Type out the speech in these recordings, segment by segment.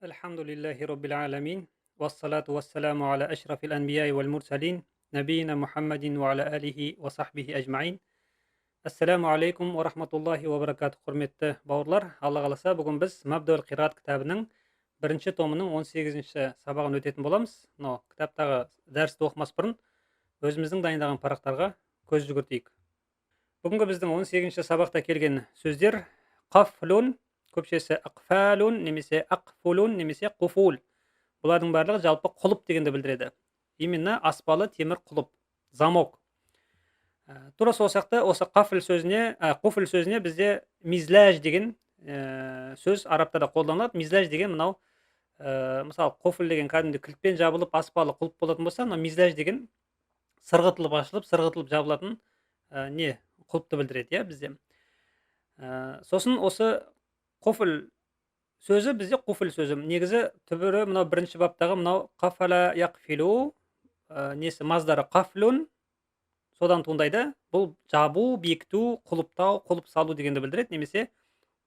الحمد لله رب العالمين والصلاة والسلام على أشرف الأنبياء والمرسلين نبينا محمد وعلى آله وصحبه أجمعين. Ассаламу алейкум ва рахматуллахи ва баракатух. Құрметті бауырлар, Алла қаласа, бүгін біз Мабдаул Қираат кітабының бірінші томының 18-ші сабағын өтетін боламыз. Мынау кітаптағы дәрісті оқымас бұрын өзіміздің дайындаған парақтарға көз жүгіртейік. Бүгінгі біздің 18-ші сабақта келген сөздер: қафлун, көпшесі ақфалун немесе ақфулун немесе қуфул. Бұлардың барлығы жалпы құлып дегенді білдіреді, именно аспалы темір құлып, замок. Тура сол сияқты осы қафл сөзіне, қуфл сөзіне бізде мизляж деген сөз арабтарда қолданылады. Мизляж деген мынау, мысалы, қуфл деген кәдімгідей кілтпен жабылып, аспалы құлып болатын болса, мынау мизляж деген сырғытылып ашылып, сырғытылып жабылатын не құлыпты білдіреді, иә, бізде. Сосын осы қуфл сөзі, бізде қуфл сөзі негізі түбірі мынау бірінші баптағы мынау қафала яқфилу, несі, маздары қафлун, содан туындайды. Бұл жабу, бекіту, құлыптау, құлып салу дегенді білдіреді немесе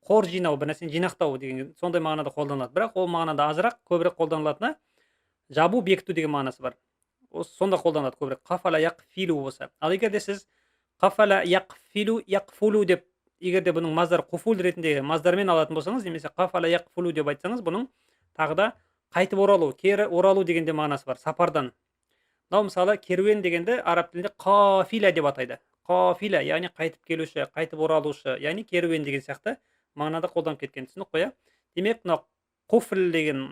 қор жинау, бір нәрсені жинақтау деген сондай мағынада қолданылады. Бірақ ол мағынада азырақ, көбірек қолданылатыны жабу, бекіту деген мағынасы бар. Осы сонда қолданылады көбірек, қафала яқфилу болса. Ал егер де сіз қафала яқфилу, яқфулу деп, егер де бұның маздар қуфул ретінде маздармен алатын болсаңыз немесе қафала яқфулу деп айтсаңыз, бұның тағы да қайтып оралу, кері оралу деген де мағынасы бар, сапардан. Мынау, мысалы, керуен дегенді араб тілінде қафила деп атайды. Қафила, яғни қайтып келуші, қайтып оралушы, яғни керуен деген сияқты мағынада қолданып кеткен. Түсінік қой, иә? Демек, мынау қуфл деген,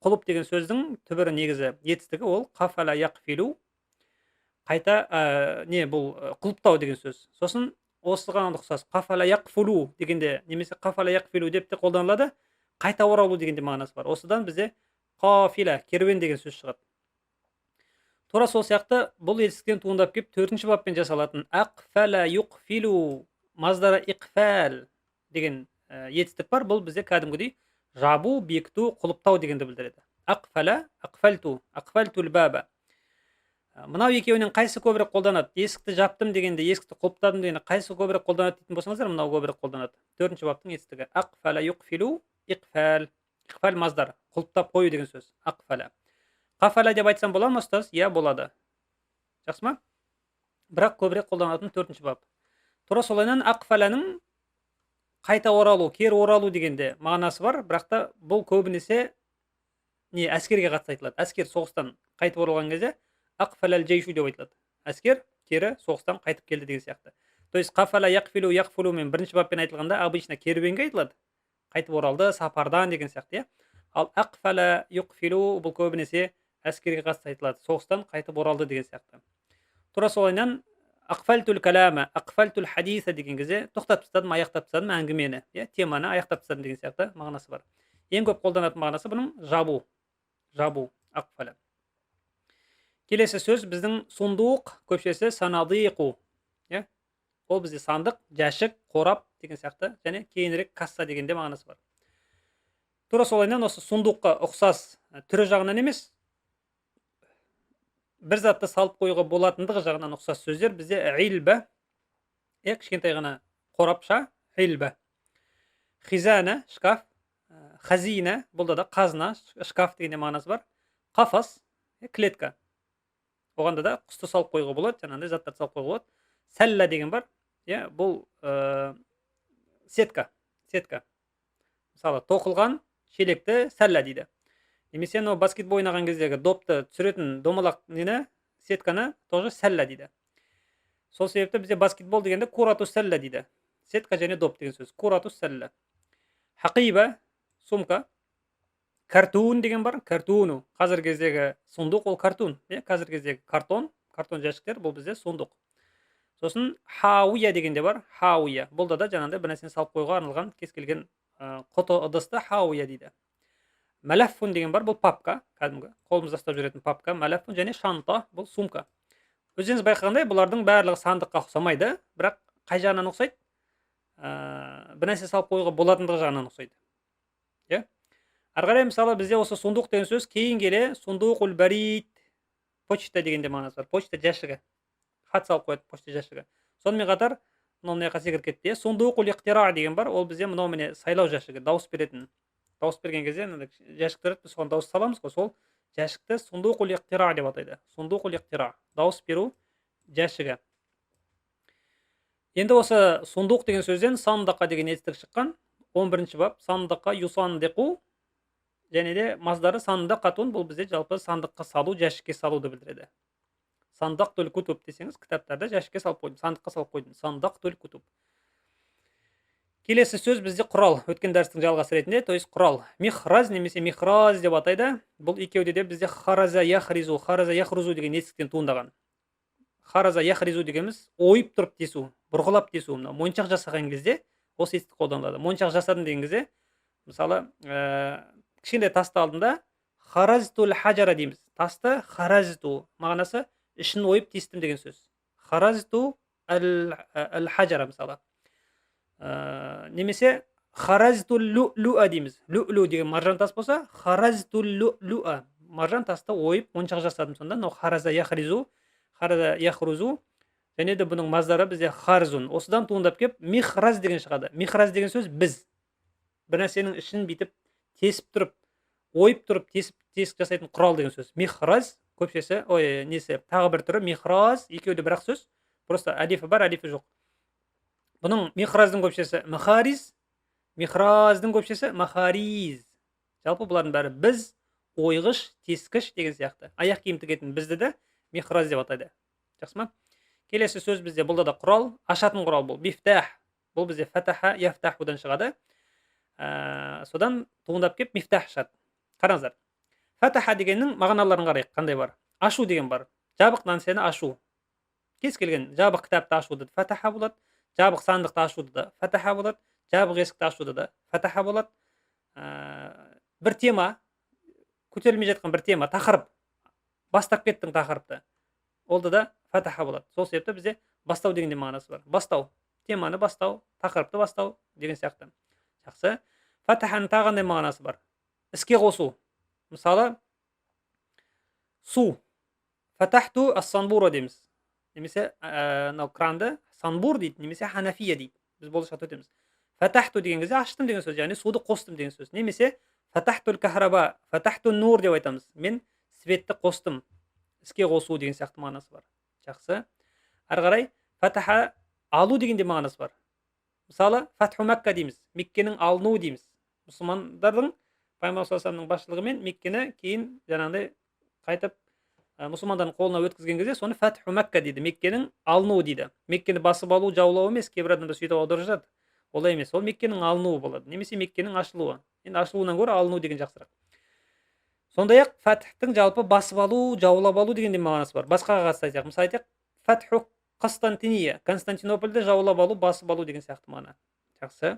құлып деген сөздің түбірі, негізі етістігі ол қафала яқфилу, қайта не, бұл құлыптау деген сөз. Сосын осыған ұқсас қафала яқфулу дегенде немесе қафала яқфилу деп те қолданылады, қайта оралу деген де мағынасы бар. Осыдан бізде қафила, керуен деген сөз шығады. Тура сол сияқты бұл етістіктен туындап келіп, төртінші баппен жасалатын ақфала юқфилу, маздары иқфал деген етістік бар. Бұл бізде кәдімгідей жабу, бекіту, құлыптау дегенді білдіреді. Ақфала, ақфалту, ақфалтул баба. Мынау екеуінен қайсы көбірек қолданады? Есікті жаптым дегенде, есікті құлыптадым дегенде қайсы көбірек қолданады дейтін болсаңыздар, мынау көбірек қолданады, төртінші баптың етістігі ақфала юқфилу иқфал. Иқфал маздар, құлыптап қою деген сөз. Ақфала, қафала деп айтсам бола ма, ұстаз? Иә, болады. Жақсы ма? Бірақ көбірек қолданатын төртінші бап. Тура солайынан ақфаланың қайта оралу, кері оралу дегенде мағынасы бар. Бірақ та бұл көбінесе не, әскерге қатысты айтылады. Әскер соғыстан қайтып оралған кезде ақфалал жейшу деп айтылады, әскер кері соғыстан қайтып келді деген сияқты. То есть қафала яқфилу, яқфулу мен бірінші баппен айтылғанда обычно керуенге айтылады, қайтып оралды сапардан деген сияқты, иә. Ал ақфала юқфилу бұл көбінесе әскерге қатысты айтылады, соғыстан қайтып оралды деген сияқты. Тура солайынан ақфалтул калама, ақфалтул хадиса деген кезде тоқтатып тастадым, аяқтап тастадым әңгімені, иә, теманы аяқтап тастадым деген сияқты мағынасы бар. Ең көп қолданатын мағынасы бұның жабу, жабу, ақфала. Келесі сөз біздің сундук, көпшесі санадиқу, иә. Ол бізде сандық, жәшік, қорап деген сияқты және кейінірек касса деген де мағынасы бар. Тура солайынан осы сундукқа ұқсас, түрі жағынан емес, бір затты салып қоюға болатындығы жағынан ұқсас сөздер бізде илба, иә, кішкентай ғана қорапша илба, хизана, шкаф, хазина, бұл да қазына, шкаф деген де мағынасы бар. Қафас, клетка, оған да құсты салып қоюға болады, жаңағындай заттарды салып қоюға болады. Сәлла деген бар, иә, бұл сетка, сетка. Мысалы, тоқылған шелекті сәлла дейді немесе анау баскетбол ойнаған кездегі допты түсіретін домалақ нені, сетканы тоже сәлла дейді. Сол себепті бізде баскетбол дегенде курату сәлла дейді, сетка және доп деген сөз, курату сәлла. Хақиба, сумка. Картун деген бар, картуну. Қазіргі кездегі сундук ол картун, иә, қазіргі кездегі картон, картон жәшіктер, бұл бізде сундук. Сосын хауия деген де бар. Хауия бұл да жаңағыдай бір нәрсені салып қоюға арналған кез келген құты, ыдысты хауия дейді. Мәләффун деген бар, бұл папка, кәдімгі қолымызда ұстап жүретін папка, мәләффун. Және шанта, бұл сумка. Өздеріңіз байқағандай, бұлардың барлығы сандыққа ұқсамайды, бірақ қай жағынан ұқсайды? Бір нәрсе салып қоюға болатындығы жағынан ұқсайды, иә. Ары қарай, мысалы, бізде осы сундук деген сөз кейін келе сундукул барид, почта деген де мағынасы бар, почта жәшігі, хат салып қояды почта жәшігі. Сонымен қатар мынау мына жаққа секіріп кетті, иә. Сундукул иқтира деген бар, ол бізде мынау, міне, сайлау жәшігі, дауыс беретін. Дауыс берген кезде мынандай жәшік тұрады, біз соған дауыс саламыз ғой, сол жәшікті сундуқул иқтира деп атайды. Сундуқул иқтира, дауыс беру жәшігі. Енді осы сундуқ деген сөзден сандақа деген етістік шыққан. 11 бап сандақа юсандиқу, және де маздары сандақатун, бұл бізде жалпы сандыққа салу, жәшікке салуды білдіреді. Сандақтул кутуб десеңіз, кітаптарды жәшікке салып қойдым, сандыққа салып қойдым. Сандақтул кутуб. Келесі сөз бізде құрал, өткен дәрістің жалғасы ретінде, то есть құрал. Михраз немесе михраз деп атайды. Бұл екеуде де бізде хараза яхризу, хараза яхрузу деген етістіктен туындаған. Хараза яхризу дегеніміз ойып тұрып тесу, бұрғылап тесу. Мына моншақ жасаған кезде осы етістік қолданылады. Моншақ жасадым деген кезде, мысалы, кішкентай тасты алдым да, харазтул хажара дейміз. Тасты харазту мағынасы ішін ойып тестім деген сөз. Харазту әл хажара мысалы. Немесе харазтул лу'луа дейміз. Лу'лу деген маржан тас болса, харазтул лу'луа, маржан тасты ойып моншақ жасадым. Сонда мынау хараза яхризу, хараза яхрузу, және де бұның маздары бізде харзун. Осыдан туындап келіп михраз деген шығады. Михраз деген сөз біз бір нәрсенің ішін бүйтіп тесіп тұрып, ойып тұрып тесіп, тесік жасайтын құрал деген сөз. Михраз көпшесі, ой, несі, тағы бір түрі михраз, екеуі де бір ақ сөз, просто әлифі бар, әлифі жоқ. Бұның михраздың көпшесі махариз, михраздың көпшесі махариз. Жалпы бұлардың бәрі біз, ойғыш, тескіш деген сияқты. Аяқ киім тігетін бізді де михраз деп атайды. Жақсы ма? Келесі сөз бізде бұл да құрал, ашатын құрал бұл. Мифтах. Бұл бізде фатаха яфтахудан шығады. Содан туындап келіп мифтах шығады. Қараңыздар. Фатаха дегеннің мағыналарын қарайық, қандай бар? Ашу деген бар. Жабық нәрсені ашу. Кез келген жабық кітапты ашуды фатаха болады. Жабық сандықты ашуды да фатаха болады. Жабық есікті ашуды да фатаха болады. Бір тема, көтерілмей жатқан бір тема, тақырып. Бастап кеттің тақырыпты. Олда да фатаха болады. Сол себепті бізде бастау деген де мағынасы бар. Бастау, теманы бастау, тақырыпты бастау деген сияқты. Жақсы. Фатаханың тағы қандай мағынасы бар? Іске қосу. Мысалы, су. Фатахту ас-санбура дейміз. Немесе мынау кранды санбур дейді, немесе ханафия дейді. Біз болашақта өтеміз. Фатахту деген кезде аштым деген сөз, яғни суды қостым деген сөз. Немесе фатахтул кахраба, фатахту нур деп айтамыз. Мен светті қостым. Іске қосу деген сияқты мағынасы бар. Жақсы. Әрі қарай фатаха алу деген де мағынасы бар. Мысалы, фатху Макка дейміз. Меккенің алынуы дейміз. Мұсылмандардың Пайғамбар саллаллаху алейхи басшылығымен Меккені кейін жаңағыдай қайтып мұсылмандардың қолына өткізген кезде соны фатху Макка дейді. Меккенің алынуы дейді. Меккені басып алу, жаулау емес, кейбір адамдар сөйтіп аударып жатады. Олай емес, ол Меккенің алынуы болады, немесе Меккенің ашылуы. Енді ашылуынан гөрі алыну деген жақсырақ. Сондай-ақ фатхтың жалпы басып алу, жаулап алу деген де мағынасы бар. Басқаға қатысты айтсақ, мысалы айтайық, фатху Константиния, Константинопольді жаулап алу, басып алу деген сияқты мағына. Жақсы.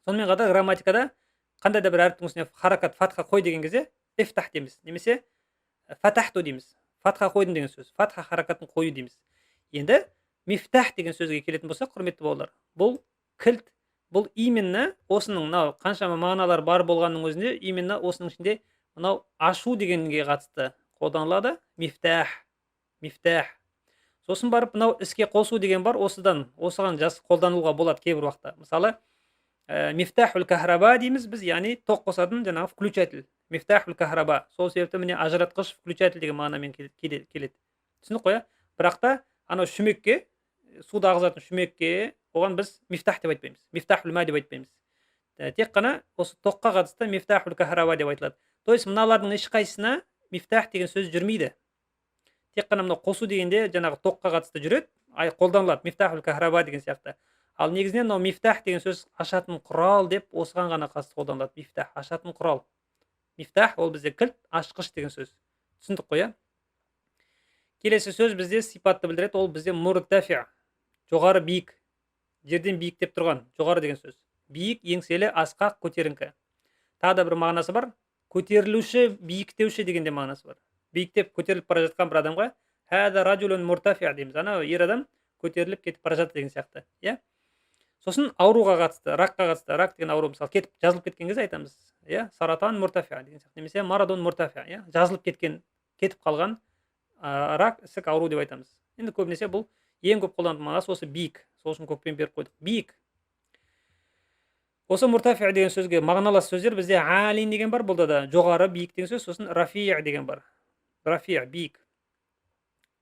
Сонымен қатар грамматикада қандай да бір әріптің үстіне харакат фатха қой деген кезде ифтах дейміз, немесе фатахту дейміз. Фатха қойдым деген сөз. Фатха харакатын қою дейміз. Енді мифтах деген сөзге келетін болсақ, құрметті бауырлар, бұл кілт, бұл именно осының мынау қаншама мағыналар бар болғанның өзінде именно осының ішінде мынау ашу дегенге қатысты қолданылады. Мифтах, мифтах. Сосын барып мынау іске қосу деген бар, осыдан осыған жас қолданылуға болады кейбір уақытта. Мысалы, мифтахул кахраба дейміз біз, яғни тоқ қосатын жаңағы включатель. Мифтахул кахраба. Сол себепті міне ажыратқыш, включатель деген мағынамен келеді. Түсіндік қой, иә? Бірақ та анау шүмекке, суды ағызатын шүмекке, оған біз мифтах деп айтпаймыз. Мифтахул ма деп айтпаймыз. Тек қана осы тоққа қатысты мифтахул кахраба деп айтылады. То есть мыналардың ешқайсысына мифтах деген сөз жүрмейді. Тек қана мынау қосу дегенде жаңағы тоққа қатысты жүреді, қолданылады мифтахул кахраба деген сияқты. Ал негізінен мынау мифтах деген сөз ашатын құрал деп осыған ғана қатысты қолданылады. Мифтах ашатын құрал. Мифтах ол бізде кілт, ашқыш деген сөз. Түсіндік қой, иә? Келесі сөз бізде сипатты білдіреді, ол бізде муртафи, жоғары, биік, жерден биіктеп тұрған, жоғары деген сөз. Биік, еңселі, асқақ, көтеріңкі. Тағы да бір мағынасы бар. Көтерілуші, биіктеуші деген де мағынасы бар. Биіктеп көтеріліп бара жатқан бір адамға хәза раджулун муртафи дейміз. Анау ер адам көтеріліп кетіп бара жатыр деген сияқты, иә? Сосын ауруға қатысты, ракқа қатысты, рак деген ауру мысалы кетіп жазылып кеткен кезде айтамыз, иә, саратан муртафи деген сияқты, немесе марадон муртафи, иә, жазылып кеткен, кетіп қалған рак, ісік ауру деп айтамыз. Енді көбінесе бұл ең көп қолданатын мағынасы осы биік, сол үшін көкпен беріп қойдық. Биік. Осы муртафи деген сөзге мағыналас сөздер бізде алин деген бар, бұл да жоғары, биік деген сөз. Сосын рафи деген бар, рафи биік.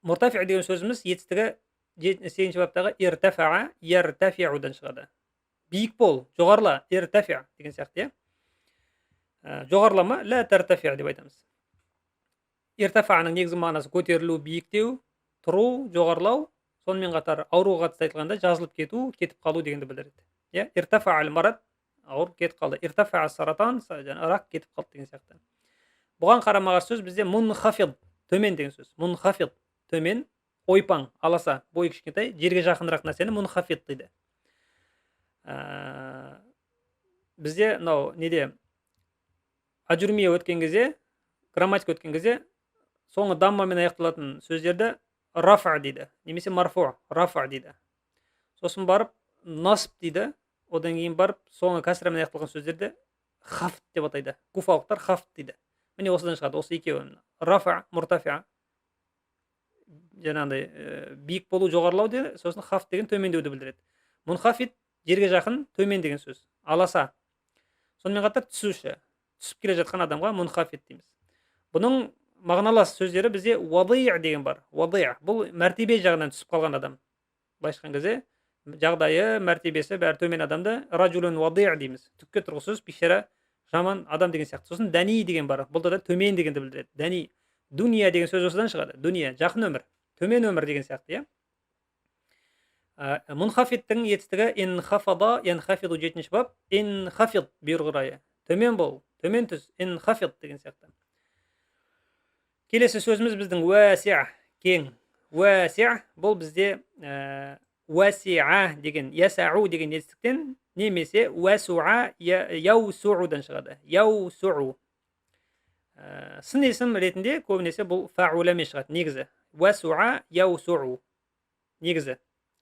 Муртафи деген сөзіміз етістігі 8-ші баптағы иртафаа, яртафиудан шығады. Биік бол, жоғарыла, иртафи деген сияқты, иә. Жоғарылама, ла тартафи деп айтамыз. Иртафааның негізгі мағынасы көтерілу, биіктеу, тұру, жоғарылау. Сонымен қатар ауруға қатысты айтылғанда жазылып кету, кетіп қалу дегенді білдіреді. Иә, иртафаа марад, ауру кетіп қалды. Иртафаа саратан, жаңа рак кетіп қалды деген сияқты. Бұған қарама-қарсы сөз бізде мунхафид, төмен деген сөз. Мунхафид, төмен, ойпаң, аласа, бойы кішкентай, жерге жақынырақ нәрсені мунхафид дейді. Бізде мынау неде ажурмия өткен кезде, грамматика өткен кезде соңы даммамен аяқталатын сөздерді рафа дейді немесе марфу, рафа дейді. Сосын барып насб дейді. Одан кейін барып соңы кәсірамен аяқталған сөздерді хафт деп атайды. Куфалықтар хафт дейді. Міне, осыдан шығады осы екеуі: рафа, муртафи, жаңағыдай биік болу, жоғарылау дейді. Сосын хафт деген төмендеуді білдіреді. Мунхафид жерге жақын, төмен деген сөз, аласа. Сонымен қатар түсуші, түсіп келе жатқан адамға мунхафид дейміз. Бұның мағыналас сөздері бізде уадый деген бар. Уадый бұл мәртебе жағынан түсіп қалған адам. Былайша айтқан кезде жағдайы, мәртебесі бәрі төмен адамды ражулун уадый дейміз. Түкке тұрғысыз, бейшара, жаман адам деген сияқты. Сосын дәни деген бар. Бұл да төмен дегенді білдіреді. Дәни, дүния деген сөз осыдан шығады. Дүния жақын өмір, төмен өмір деген сияқты, иә. Мунхафидтің етістігі инхафада, янхафиду, 7-ші бап, инхафид бұйрық райы. Төмен бол, төмен түс, инхафид деген сияқты. Келесі сөзіміз біздің уәси, кең. Уәси бұл бізде уәсиа деген, ясау деген етістіктен немесе уәсуа, яусуудан шығады. Яусуу. Сын есім ретінде көбінесе бұл фауламен шығады негізі. Уәсуа, яусуу негізі.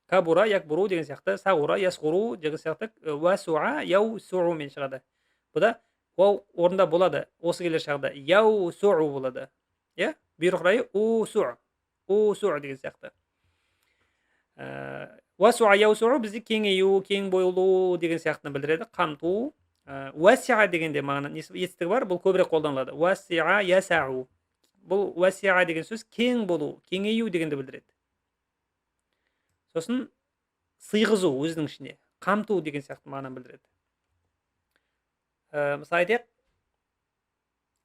Кабура, якбуру деген сияқты, сағура, ясғуру деген сияқты уәсуа, яусуумен шығады. Бұда уау орында болады. Осы келер шағда яусуу болады. Иә, бұйрық райы усу, усу деген сияқты. Уәсуа, яусуу бізде кеңею, кең болу деген сияқтыны білдіреді, қамту. Уәсиа дегенде мағына етістігі бар, бұл көбірек қолданылады. Уәсиа, ясау. Бұл уәсиа деген сөз кең болу, кеңею дегенді білдіреді. Сосын сыйғызу, өзінің ішіне қамту деген сияқты мағынаны білдіреді. Мысалы айтайық,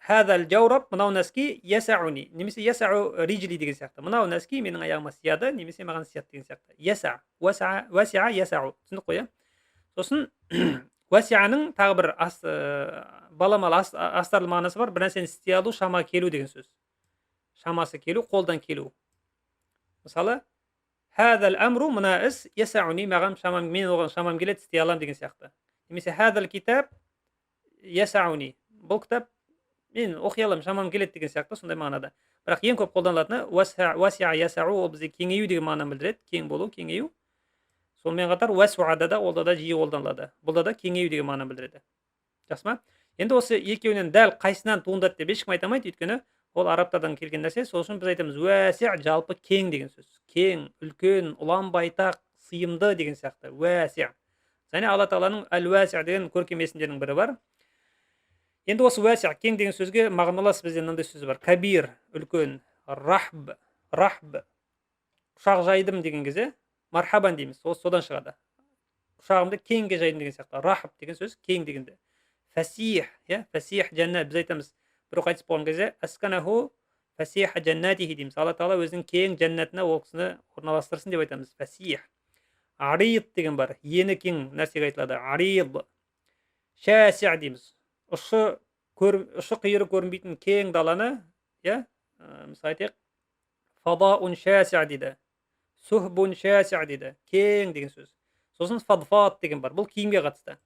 хазал жаураб, мынау нәски, ясауни немесе ясау риджли деген сияқты. Мынау нәски менің аяғыма сияды немесе маған сияды деген сияқты. Яса, уәсиа, ясау. Түсіндік қой, иә? Сосын уәсианың тағы бір баламалы астарлы мағынасы бар. Бір нәрсені істей алу, шама келу деген сөз. Шамасы келу, қолдан келу. Мысалы, хазал амру, мына іс, ясауни, маған шамам, мен оған шамам келеді, істей аламын деген сияқты. Немесе хазал китаб ясауни, бұл кітап мен оқи аламын, шамам келеді деген сияқты, сондай мағынада. Бірақ ең көп қолданылатыны уәсиа, ясау, ол бізде кеңею деген мағынаны білдіреді, кең болу, кеңею. Сонымен қатар уәсуада да, ол да жиі қолданылады. Бұл да кеңею деген мағынаны білдіреді. Жақсы ма? Енді осы екеуінен дәл қайсынан туындады деп ешкім айта алмайды, өйткені ол арабтардан келген нәрсе. Сол үшін біз айтамыз уәси жалпы кең деген сөз. Кең, үлкен, ұлан байтақ, сыйымды деген сияқты. Уәси. Және Алла тағаланың әл-уәси деген көркем есімдерінің бірі бар. Енді осы уәси, кең деген сөзге мағыналас бізде мынандай сөз бар. Кабир, үлкен, рахб, рахб. Құшақ жайдым деген кезде мархабан дейміз. Ол содан шығады. Құшағымды кеңге жайдым деген сияқты. Рахб деген сөз кең дегенде. Фасих, иә, фасих жәннат біз айтамыз. Біреу қайтыс болған кезде асканаху фасиха жәннатихи дейміз. Алла тағала өзінің кең жәннатына ол кісіні орналастырсын деп айтамыз. Фасих. Арид деген бар. Ені кең нәрсеге айтылады. Арид. Шәси дейміз. Ұшы қиыры көрінбейтін кең даланы, иә, мысалы айтайық, фадаун шәси дейді. Сухбун шәси дейді. Кең деген сөз. Сосын фадфат деген бар. Бұл киімге қатысты.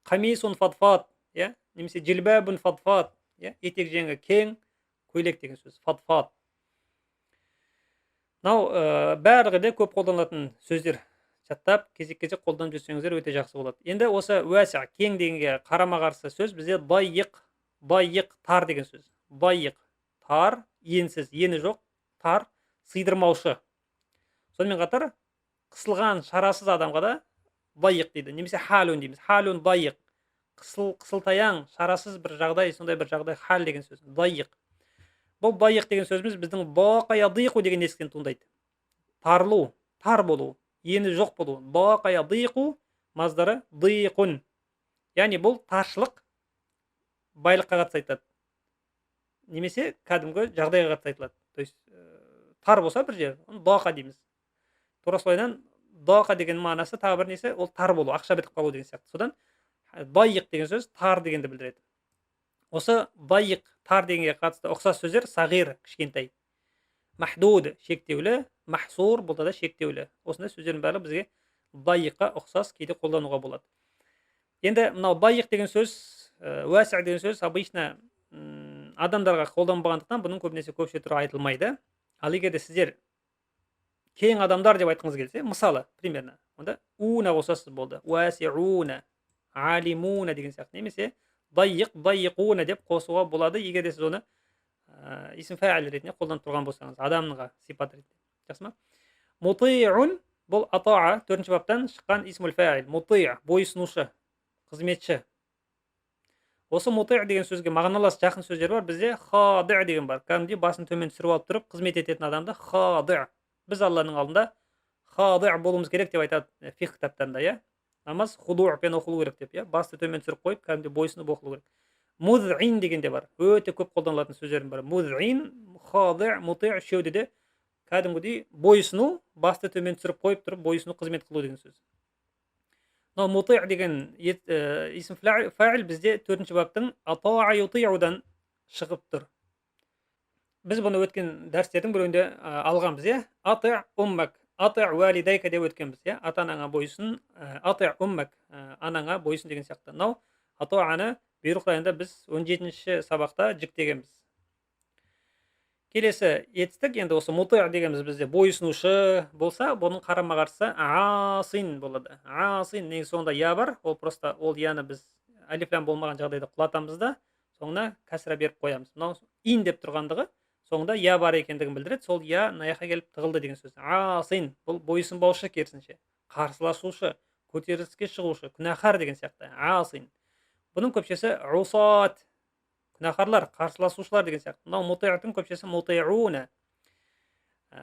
Қамисун фадфат, иә, немесе жилбабун фадфат, иә, етек жеңі кең көйлек деген сөз. Фадфат. Мынау барлығы да көп қолданылатын сөздер. Жаттап, кезек-кезек қолданып жүрсеңіздер өте жақсы болады. Енді осы уәси, кең дегенге қарама-қарсы сөз бізде дайиқ, дайиқ, тар деген сөз. Дайиқ, тар, енсіз, ені жоқ, тар, сыйдырмаушы. Сонымен қатар қысылған, шарасыз адамға да Дайық дейді, немесе халун дейміз. Халун дайық. Қысылтаяң, шарасыз бір жағдай, сондай бір жағдай хал деген сөз. Дайық. Бұл дайық деген сөзіміз біздің дақа ядиқу деген есіктен туындайды. Тарлу, тар болу, ені жоқ болу. Дақа ядиқу маздары диқун. Яғни бұл таршылық байлыққа қатысты айтылады. Немесе кәдімгі жағдайға қатысты айтылады. То есть тар болса бір жер, оны дақа дейміз. Тура солайдан дақа деген мағынасы тағы бір несі, ол тар болу, ақша бітіп қалу деген сияқты. Содан дайық деген сөз тар дегенді білдіреді. Осы дайық, тар дегенге қатысты ұқсас сөздер сағир, кішкентай, махдуд, шектеулі, махсур, бұл да шектеулі. Осындай сөздердің барлығы бізге дайыққа ұқсас кейде қолдануға болады. Енді мынау дайық деген сөз, уәсі деген сөз обычно адамдарға қолданбағандықтан бұның көбінесе көпше түрі айтылмайды. Ал егер де сіздер кең адамдар деп айтқыңыз келсе, мысалы, примерно, онда уна қосасыз болды. Уәсиуна, алимуна деген сияқты, немесе дайық, дайықуна деп қосуға болады, егер де сіз оны исм фаил ретінде қолданып тұрған болсаңыз, адамға сипат ретінде. Жақсы ма? Мутиун бұл атаа төртінші баптан шыққан исмул фаил. Мути, бойсынушы, қызметші. Осы мути деген сөзге мағыналас жақын сөздер бар. Бізде хади деген бар. Кәдімгідей басын төмен түсіріп алып тұрып қызмет ететін адамды хади. Біз Алланың алдында хади болуымыз керек деп айтады фиқх кітаптарында, иә? Намаз худуъпен оқылу керек деп, иә? Басты төмен түсіріп қойып, кәдімгідей бойсынып оқылу керек. Музъин деген де бар. Өте көп қолданылатын сөздердің бірі. Музъин, хади, мути үшеуде де кәдімгідей бойсыну, басты төмен түсіріп қойып тұрып бойсыну, қызмет қылу деген сөз. Мынау мути деген исм фаил бізде төртінші баптың атаа ютиудан шығып тұр. Біз бұны өткен дәрістердің біреуінде алғанбыз, иә? Ати уммак, ати уалидайка деп өткенбіз, иә? Ата анаңа бойсын, ати уммак, анаңа бойсын деген сияқты. Мынау атааны бұйрық райында біз 17-ші сабақта жіктегенбіз. Келесі етістік енді осы мути дегеніміз бізде бойсынушы болса, бұның қарама қарсысы асин болады. Асин негізі соңында я бар, ол просто ол яны біз алиф лям болмаған жағдайда құлатамыз да, соңына кәсіра беріп қоямыз. Мынау ин деп тұрғандығы соңында я бар екендігін білдіреді, сол я мына жаққа келіп тығылды деген сөз. Асин бұл бойсынбаушы, керісінше қарсыласушы, көтеріліске шығушы, күнәһар деген сияқты. Асин. Бұның көпшесі усат, күнәһарлар, қарсыласушылар деген сияқты. Мынау мути'тың көпшесі мути'уна.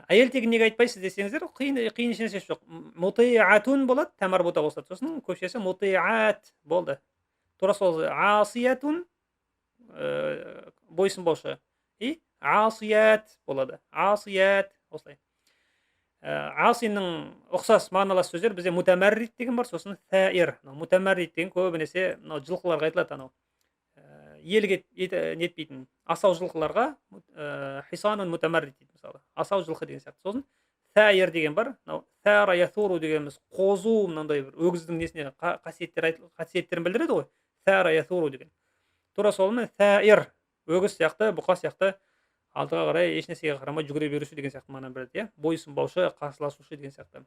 Әйел тегін неге айтпайсыз десеңіздер, қиын қиын ешнәрсесі жоқ. Мути'атун болады, та марбута қосылады. Сосын көпшесі мути'ат болды. Тура сол асиятун бойсынбаушы и асият болады. Асият осылай. Асиннің ұқсас мағыналас сөздер бізде мутамаррид деген бар, сосын сәир. Мутамаррид деген көбінесе мынау жылқыларға айтылады, анау иелік нетпейтін асау жылқыларға хисанун мутамаррид дейді, мысалы, асау жылқы деген сияқты. Сосын сәир деген бар. Мынау сәра ясуру дегеніміз қозу, мынандай бір өгіздің несіне қасиеттер қасиеттерін білдіреді ғой, сәра ясуру деген. Тура солмен сәир өгіз сияқты, бұқа сияқты алдыға қарай ешнәрсеге қарамай жүгіре беруші деген сияқты мағынаны береді, иә, бойсынбаушы, қарсыласушы деген сияқты.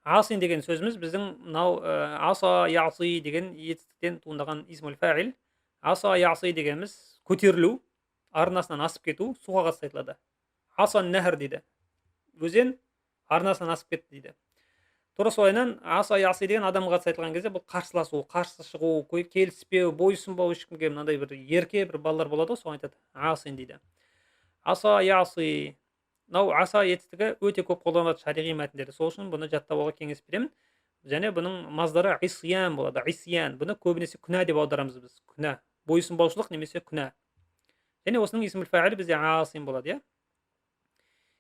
Асин деген сөзіміз біздің мынау аса яси деген етістіктен туындаған исмул фаил. Аса яси дегеніміз көтерілу, арнасынан асып кету, суға қатысты айтылады. Аса нәһр дейді, өзен арнасынан асып кетті дейді. Тура солайынан аса яси деген адамға қатысты айтылған кезде бұл қарсыласу, қарсы шығу, келіспеу, бойсынбау ешкімге, мынандай бір ерке бір балалар болады ғой, соған айтады, асин дейді. Аса яси. Мынау аса етістігі өте көп қолданылады шариғи мәтіндерде, сол үшін бұны жаттап алуға кеңес беремін. Және бұның маздары исиян болады. Исиян, бұны көбінесе күнә деп аударамыз біз, күнә, бойсынбаушылық немесе күнә. Және осының исмул фаилі бізде асин болады, иә.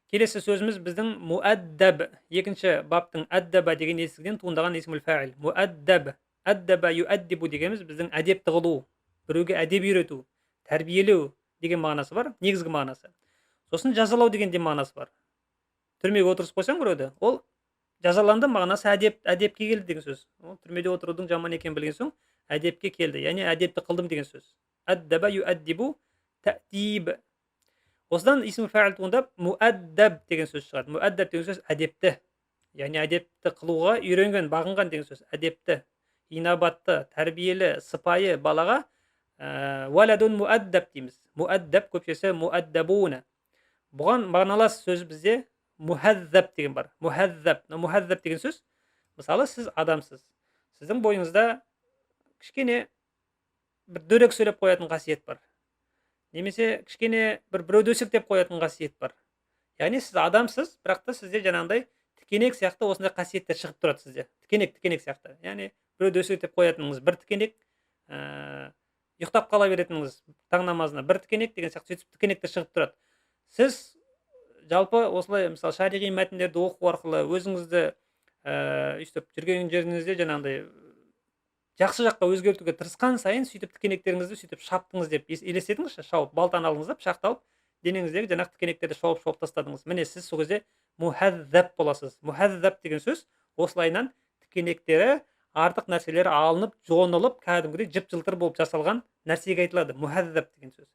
Келесі сөзіміз біздің муаддаб, екінші баптың әддаба деген етістігінен туындаған исмул фаил. Муаддаб, әддаба юаддибу дегеніміз біздің әдепті қылу, біреуге әдеп үйрету, тәрбиелеу деген мағынасы бар, негізгі мағынасы. Сосын жазалау деген де мағынасы бар. Түрмеге отырғызып қойсаң біреуді, ол жазаланды мағынасы әдеп, әдепке келді деген сөз. Ол түрмеде отырудың жаман екенін білген соң әдепке келді, яғни әдепті қылдым деген сөз. Әддаба юаддибу тәдиб. Осыдан исм фаил туындап муаддаб деген сөз шығады. Муаддаб деген сөз әдепті, яғни әдепті қылуға үйренген, бағынған деген сөз. Әдепті, инабатты, тәрбиелі, сыпайы балаға уаладун муаддаб дейміз. Муаддаб көпшесі муаддабуна. Бұған мағыналас сөз бізде мухаззаб деген бар. Мухаззаб. Мухаззаб деген сөз Мысалы, сіз адамсыз, сіздің бойыңызда кішкене бір дөрекі сөйлеп қоятын қасиет бар, немесе кішкене бір біреуді өсектеп қоятын қасиет бар. Яғни сіз адамсыз, бірақ та сізде жаңағындай тікенек сияқты осындай қасиеттер шығып тұрады сізде. Тікенек, тікенек сияқты. Яғни біреуді өсектеп қоятыныңыз бір тікенек, ұйықтап қала беретініңіз таң намазына бір тікенек деген сияқты, сөйтіп тікенектер шығып тұрады. Сіз жалпы осылай, мысалы, шариғи мәтіндерді оқу арқылы өзіңізді өйстіп жүрген жеріңізде жаңағындай жақсы жаққа өзгертуге тырысқан сайын, сөйтіп тікенектеріңізді сөйтіп шаптыңыз деп елестетіңізші. Шауып, балтаны алдыңыз да, пышақты алып, денеңіздегі жаңағы тікенектерді шауып-шауып тастадыңыз. Міне, сіз сол кезде мухаззаб боласыз. Мухаззаб деген сөз осылайынан тікенектері, артық нәрселері алынып, жонылып, кәдімгідей жып-жылтыр болып жасалған нәрсеге айтылады мухаззаб деген сөз.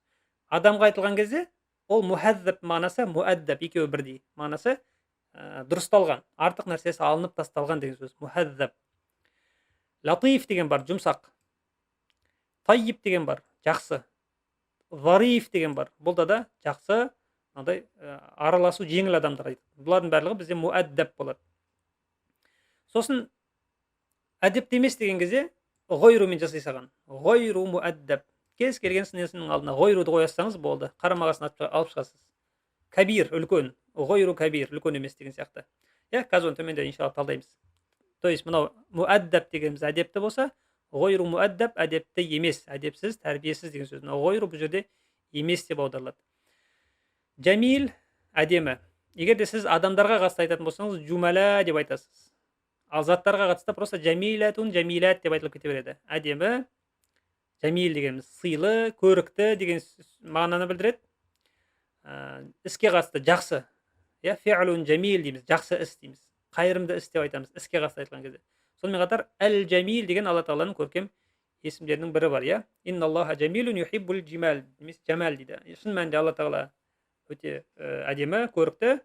Адамға айтылған кезде ол мухаззаб мағынасы муаддаб, екеуі бірдей мағынасы, дұрысталған, артық нәрсесі алынып тасталған деген сөз мухаззаб. Латиф деген бар, жұмсақ. Тайиб деген бар, жақсы. Зариф деген бар, бұл да жақсы, мынандай араласу жеңіл адамдар айтады. Бұлардың барлығы бізде муаддаб болады. Сосын әдепті емес деген кезде ғойрумен жасай салған, ғойру муаддаб. Кез келген сын есімнің алдына ғойруды қоя салсаңыз болды, қарама-қарсыны алып шығасыз. Кабир, үлкен, ғойру кабир, үлкен емес деген сияқты. Иә, қазір оны төменде, иншалла, талдаймыз. То есть мынау муаддаб дегеніміз әдепті болса, ғойру муаддаб әдепті емес, әдепсіз, тәрбиесіз деген сөз. Мынау ғойру бұл жерде емес деп аударылады. Жәмил, әдемі. Егер де сіз адамдарға қатысты айтатын болсаңыз, жумала деп айтасыз. Ал заттарға қатысты просто жәмиләтун, жәмиләт деп айтылып кете береді. Әдемі, жәмил дегеніміз сыйлы, көрікті деген мағынаны білдіреді. Іске қатысты жақсы, иә, фиълун жәмил дейміз, жақсы іс дейміз, қайырымды іс деп айтамыз іске қатысты айтылған кезде. Сонымен қатар әл жәмил деген Алла тағаланың көркем есімдерінің бірі бар, иә. Инналлаха жәмилун юхиббул жимал немесе жәмәл дейді. Шын мәнінде Алла тағала өте әдемі, көрікті,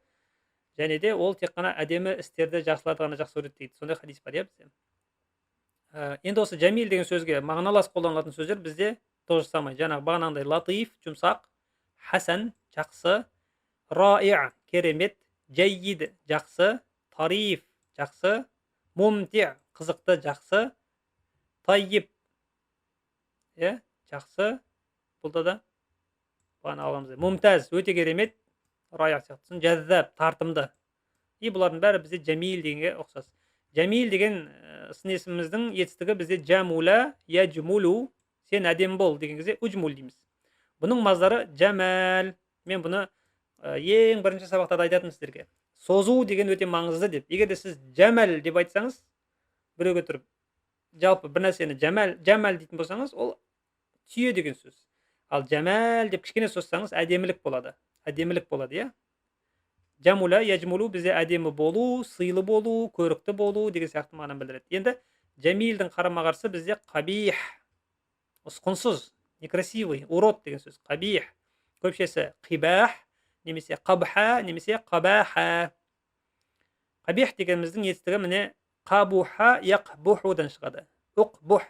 және де ол тек қана әдемі істерді, жақсыларды ғана жақсы көреді дейді. Сондай хадис бар, иә, бізде. Енді осы жәмил деген сөзге мағыналас қолданылатын сөздер бізде то же самое, жаңағы бағанағындай латиф, жұмсақ, хасан, жақсы, раи, керемет, жәйид, жақсы, тариф, жақсы, мумти, қызықты, жақсы, тайиб, иә, жақсы, бұл да бағана алғанымыздай, мумтаз, өте керемет, рая сияқты. Сосын жәззаб, тартымды. И бұлардың бәрі бізде жәмил дегенге ұқсас. Жәмил деген сын есіміміздің етістігі бізде жәмула яжмулу, сен әдемі бол деген кезде үжмул дейміз. Бұның маздары жәмәл. Мен бұны ең бірінші сабақта да айтатынмын сіздерге, созу деген өте маңызды деп. Егер де сіз жәмәл деп айтсаңыз біреуге тұрып, жалпы бір нәрсені жәмәл, жәмәл дейтін болсаңыз, ол түйе деген сөз. Ал жәмәл деп кішкене созсаңыз, әдемілік болады, әдемілік болады, иә. Жәмула яжмулу бізде әдемі болу, сыйлы болу, көрікті болу деген сияқты мағынаны білдіреді. Енді жәмилдің қарама қарсы бізде қабих, ұсқынсыз, некрасивый, урод деген сөз қабих. Көпшесі қибах немесе қабха немесе қабаха. Қабих дегеніміздің етістігі, міне, қабуха яқбухудан шығады, уқбух.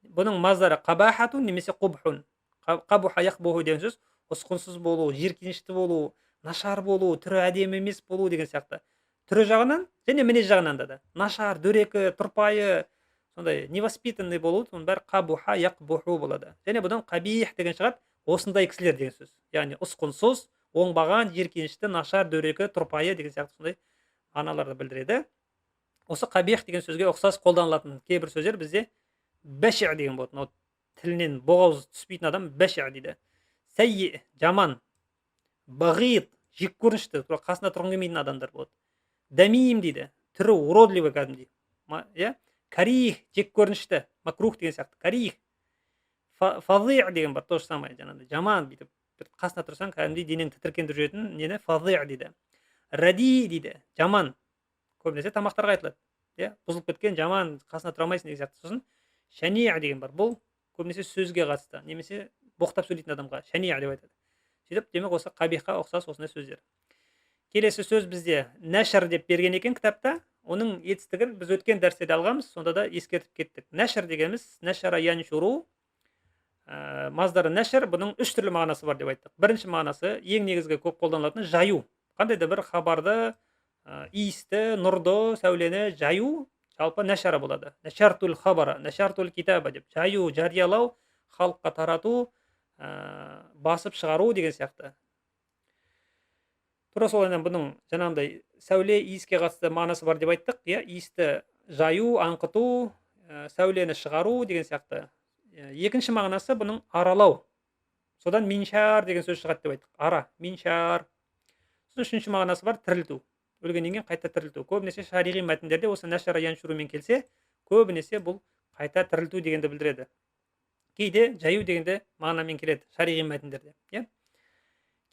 Бұның маздары қабахатун немесе қубхун. Қабуха яқбуху деген сөз ұсқынсыз болу, жиіркенішті болу, нашар болу, түрі әдемі емес болу деген сияқты. Түрі жағынан және мінез жағынан да нашар, дөрекі, тұрпайы, сондай невоспитанный болу, соның бәрі қабуха яқбуху болады. Және бұдан қабих деген шығады, осындай кісілер деген сөз. Яғни ұсқынсыз, оңбаған, жиіркенішті, нашар, дөрекі, тұрпайы деген сияқты сондай мағыналарды білдіреді. Осы қабих деген сөзге ұқсас қолданылатын кейбір сөздер бізде бәши деген болады. Мынау тілінен боғауыз түспейтін адам бәши дейді. Сәйи, жаман, бағид, жек көрінішті, тура қасында тұрғың келмейтін адамдар болады. Дәмим дейді, түрі уродливый кәдімгідей, иә. Карих, жек көрінішті, макрух деген сияқты, карих. Фази деген бар, то же самое, жаңағыдай жаман, бүйтіп бір қасында тұрсаң, кәдімгідей денеңді тітіркендіріп жүретін нені фази дейді. Ради дейді, жаман, көбінесе тамақтарға айтылады, иә, бұзылып кеткен, жаман, қасында тұра алмайсың деген сияқты. Сосын шәни деген бар, бұл көбінесе сөзге қатысты немесе боқтап сөйлейтін адамға шәни деп айтады. Сөйтіп, демек, осы қабихқа ұқсас осындай сөздер. Келесі сөз бізде нәшір деп берген екен кітапта. Оның етістігін біз өткен дәрісте де алғанбыз, сонда да ескертіп кеттік. Нәшір дегеніміз нәшара яншуру, маздары нәшір. Бұның үш түрлі мағынасы бар деп айттық. Бірінші мағынасы, ең негізгі көп қолданылатын, жаю. Қандай да бір хабарды, иісті, нұрды, сәулені жаю. Жалпы нәшара болады. Нәшартул хабара, нәшартул китаба деп. Жаю, жариялау, халыққа тарату, басып шығару деген сияқты. Тура солайынан бұның жаңағындай сәуле, иіске қатысты мағынасы бар деп айттық, иә, иісті жаю, аңқыту, сәулені шығару деген сияқты. Екінші мағынасы бұның аралау. Содан миншар деген сөз шығады деп айттық. Ара, миншар. Сосын үшінші мағынасы бар, тірілту. Өлгеннен кейін қайта тірілту. Көбінесе шариғи мәтіндерде осы нәшара яншурумен келсе, көбінесе бұл қайта тірілту дегенді білдіреді. Кейде жаю дегенде мағынамен келеді шариғи мәтіндерде, иә.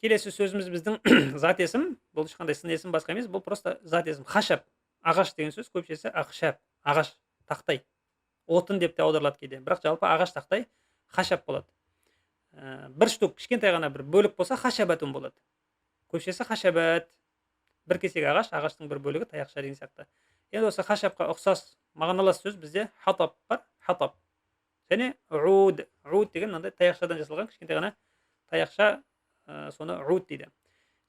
Келесі сөзіміз біздің зат есім. Бұл ешқандай сын есім басқа емес, бұл просто зат есім. Хашап, ағаш деген сөз, көпшесі ақшап, ағаш, тақтай. Отын деп те аударылады кейде, бірақ жалпы ағаш, тақтай хашап болады. Бір штук кішкентай ғана бір бөлік болса хашабатун болады. Көпшесі хашабат, бір кесек ағаш, ағаштың бір бөлігі, таяқша деген сияқты. Енді осы хашапқа ұқсас мағыналас сөз бізде хатап бар, хатап. Және уд, уд деген мынандай таяқшадан жасалған кішкентай ғана таяқша, соны уд дейді.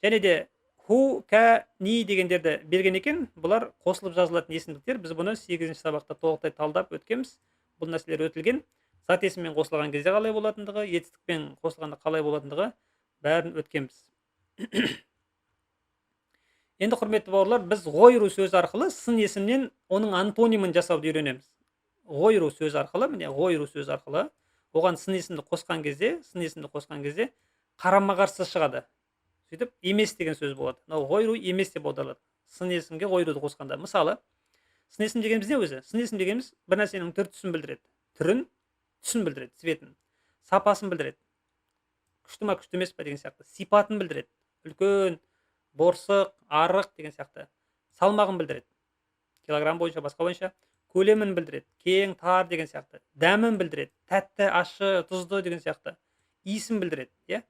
Және де ху, ка, ни дегендерді берген екен. Бұлар қосылып жазылатын есімдіктер. Біз бұны 8-ші сабақта толықтай талдап өткенбіз. Бұл нәрселер өтілген. Зат есіммен қосылған кезде қалай болатындығы, етістікпен қосылғанда қалай болатындығы бәрін өткенбіз. Енді, құрметті бауырлар, біз ғойру сөзі арқылы сын есімнен оның антонимін жасауды үйренеміз. Ғойру сөзі арқылы, міне ғойру сөзі арқылы оған сын есімді қосқан кезде, сын есімді қосқан кезде қарама-қарсы шығады. Сөйтіп емес деген сөз болады. Мынау ғойру емес деп аударылады. Сын есімге ғойруды қосқанда. Мысалы, сын есім дегеніміз не өзі? Сын есім дегеніміз бір нәрсенің түр түсін білдіреді. Түрін, түсін білдіреді, цветін, сапасын білдіреді. Күшті ма, күшті емес па деген сияқты. Сипатын білдіреді. Үлкен, борсық, арық деген сияқты. Салмағын білдіреді. Килограмм бойынша, басқа бойынша. Көлемін білдіреді. Кең, тар деген сияқты. Дәмін білдіреді. Тәтті, ащы, тұзды деген сияқты. Иісін білдіреді, иә?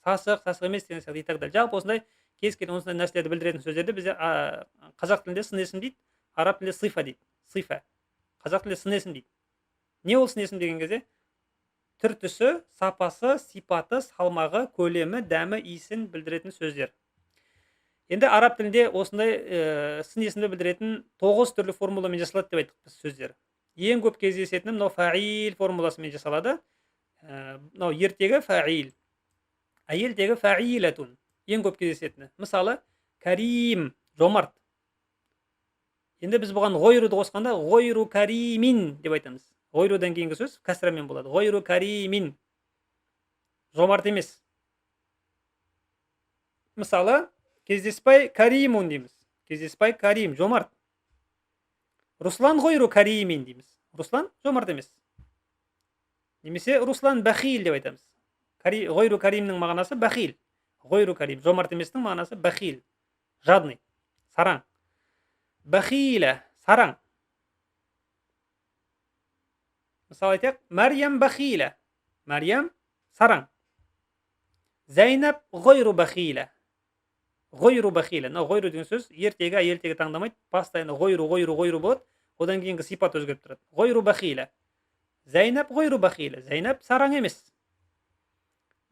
Сасық, сасық емес деген сияқты и так далее. Жалпы осындай кез келген осындай нәрселерді білдіретін сөздерді бізде қазақ тілінде сын есім дейді, араб тілінде сифа дейді. Сифа. Қазақ тілінде сын есім дейді. Не ол сын есім деген кезде? Түр түсі, сапасы, сипаты, салмағы, көлемі, дәмі, иісін білдіретін сөздер. Енді араб тілінде осындай сын есімді білдіретін 9 түрлі формуламен жасалады деп айттық біз сөздер. Ең көп кездесетіні мынау фаил формуласымен жасалады. Мынау ертегі фаил, әйел тегі фаилатун ең көп кездесетіні. Мысалы, карим, жомарт. Енді біз бұған ғойруды қосқанда ғойру каримин деп айтамыз. Ғойрудан кейінгі сөз кәсрамен болады. Ғойру каримин, жомарт емес. Мысалы, кездеспай каримун дейміз. Кездеспай карим, жомарт. Руслан ғойру каримин дейміз. Руслан жомарт емес. Немесе Руслан бахил деп айтамыз. Ғойру каримнің мағынасы бахил. Ғойру карим, жомарт еместің мағынасы бахил, жадный, сараң. Бахила, сараң. Мысалы айтайық, Мариям бахила. Мариям сараң. Зайнаб ғойру бахила. Ғойру бахила. Мынау ғойру деген сөз ертегі, әйел тегі таңдамайды. Постоянно ғойру, ғойру, ғойру болады. Одан кейінгі сипат өзгеріп тұрады. Ғойру бахила. Зайнаб ғойру бахила. Зайнаб сараң емес.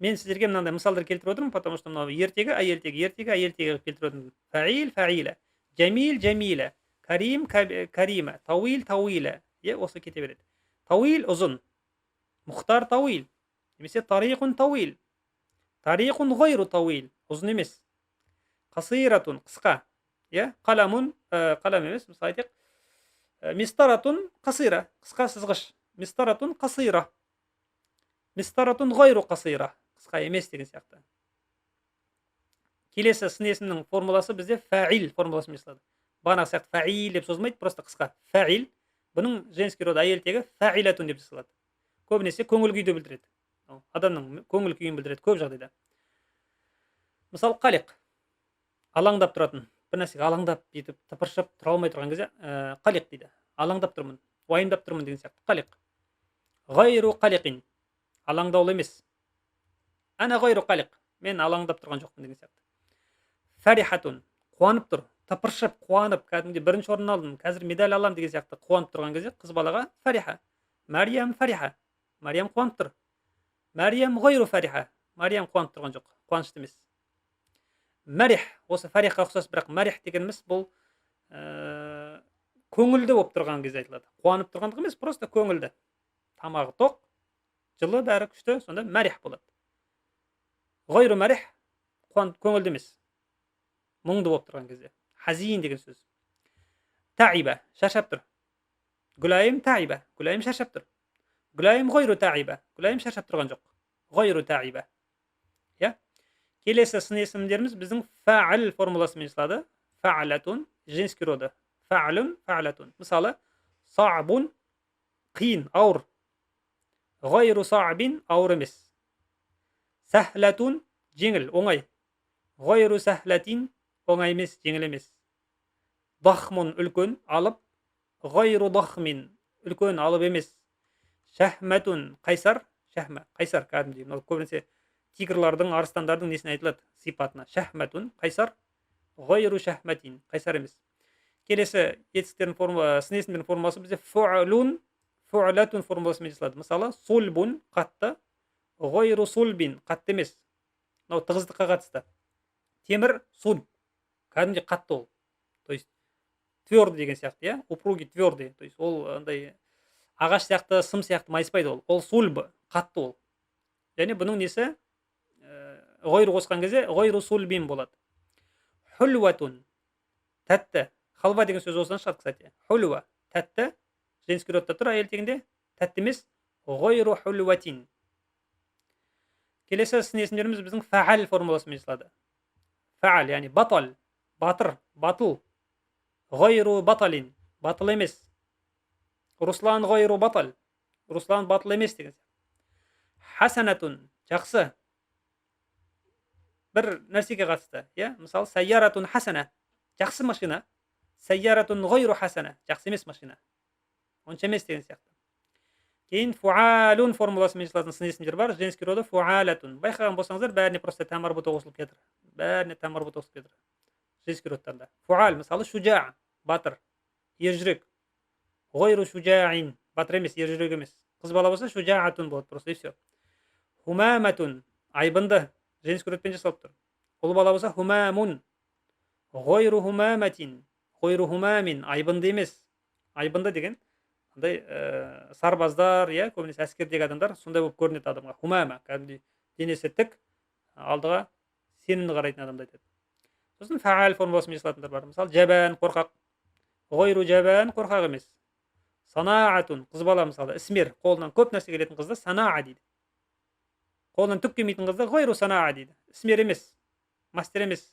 Мен сіздерге мынандай мысалдар келтіріп отырмын, потому что мынау ертегі, әйел тегі, ертегі, әйел тегі қылып келтіріп отырмын. Фаил, фаила. Жәмил, жәмила. Карим, карима. Тауил, тауила. Е, осы кете береді. Тауил ұзын. Мұхтар тауил. Немесе тариқун тауил. Тариқун ғойру тауил. Ұзын емес. Қасиратун, қысқа. Е, қаламун, қалам емес, мысалы айтайық. Мистаратун қасира, қысқа сызғыш. Мистаратун қасира. Мистаратун ғойру қасира. Қысқа емес деген сияқты. Келесі сын есімнің формуласы бізде фаил формуласымен жасалады. Бағанағы сияқты фаил деп созылмайды, просто қысқа. Фаил. Бұның женский род әйел тегі фаилатун деп жасалады. Көбінесе көңіл күйді білдіреді. Адамның көңіл күйін білдіреді көп жағдайда. Мысалы, қалиқ. Алаңдап тұратын, бір нәрсеге алаңдап бүйтіп тыпыршып тұра алмай тұрған кезде, қалиқ дейді. Алаңдап тұрмын, уайымдап тұрмын деген сияқты. Қалиқ. Ғайру қалиқин. Алаңдаулы емес. Ана ғайру қалиқ. Мен алаңдап тұрған жоқпын деген сияқты. Фарихатун. Қуанып тұр, тыпыршып, қуанып, кәдімгідей бірінші орын алдым, қазір медаль аламын деген сияқты қуанып тұрған кезде қыз балаға фариха. Мариям фариха. Мариям қуанып тұр. Мариям ғайру фариха. Мариям қуанып тұрған жоқ, қуанышты емес. Марих, осы фарихқа ұқсас, бірақ марих дегеніміз бұл Көңілді болып тұрған кезде айтылады. Қуанып тұрғандық емес, просто көңілді. Тамағы тоқ, жылы, бәрі күшті, сонда мәрих болады. Ғайру мәрих, көңілді емес. Мұңды болып тұрған кезде. Хазин деген сөз. Таиба, шаршап тұр. Гүлайым таиба, Гүлайым шаршап тұр. Гүлайым ғайру таиба, Гүлайым шаршап тұрған жоқ. Ғайру таиба. Иә? Келесі сын есімдеріміз біздің фа'ил формуласымен жасалады. Фа'латун, женский роды. Фа'лун, фа'латун. Мысалы, са'бун, қиын, ауыр. Ғайру са'бин, ауыр емес. Сәхлатун, жеңіл, оңай. Ғайру сәхлатин, оңай емес, жеңіл емес. Дахмун, үлкен, алып. Ғайру дахмин, үлкен, алып емес. Шәхмәтун, қайсар, шәхмә, қайсар кәдімгідей. Мынау көбінесе тигрлардың, арыстандардың несіне айтылады, сипатына. Шәхмәтун, қайсар. Ғайру шәхмәтин, қайсар емес. Келесі етістіктердің формула, сын есімдердің формуласы бізде фу'лун, фу'латун формуласымен жасалады. Мысалы, сулбун, қатты. Ғайру сулбин, қатты емес. Мынау тығыздыққа қатысты. Темір сулб, кәдімгідей қатты ол. То есть твердый деген сияқты, иә, упругий, твердый. То есть ол андай ағаш сияқты, сым сияқты майыспайды ол. Ол сульб, қатты ол. Және бұның несі, ғайру қосқан кезде ғайру сульбин болады. Хулватун, тәтті. Халва деген сөз осыдан шығады, кстати. Хулва, тәтті, женский родта тұр, әйел тегінде, тәтті емес. Ғайру хулватин. Келесі сын есімдеріміз біздің фаал формуласымен жасалады. Фаал, яғни батал, батыр, батыл. Ғайру баталин, батыл емес. Руслан ғайру батал, Руслан батыл емес деген сияқты. Хасанатун, жақсы. Бір нәрсеге қатысты, иә? Мысалы, сайяратун хасана, жақсы машина. Сайяратун ғайру хасана, жақсы емес машина. Онша емес деген сияқты. Кейін фуалун формуласымен жасалатын сын есімдер бар. Женский роды фуалатун. Байқаған болсаңыздар, бәріне просто та марбута қосылып кетір. Бәріне та марбута қосылып кетір. Женский родтарында. Фуал, мысалы, шужа, батыр, ержүрек. Ғайру шужаин, батыр емес, ержүрек емес. Қыз бала болса, шужаатун болады просто, и все. Хумаматун, айбынды, женский родпен жасалып тұр. Ұл бала болса, хумамун. Ғайру хумаматин, ғайру хумамин, айбынды емес. Айбынды деген андай сарбаздар, иә, көбінесе әскердегі адамдар сондай болып көрінеді адамға. Хумама, кәдімгідей денесі тік, алдыға сенімді қарайтын адамды айтады. Сосын фаал формуласымен жасалатындар бар. Мысалы, жабан, қорқақ. Ғайру жабан, қорқақ емес. Санаатун, қыз бала, мысалы, ісмер, қолынан көп нәрсе келетін қызды санаа дейді. Қолынан түк келмейтін қызды ғайру санаа дейді. Ісмер емес, мастер емес.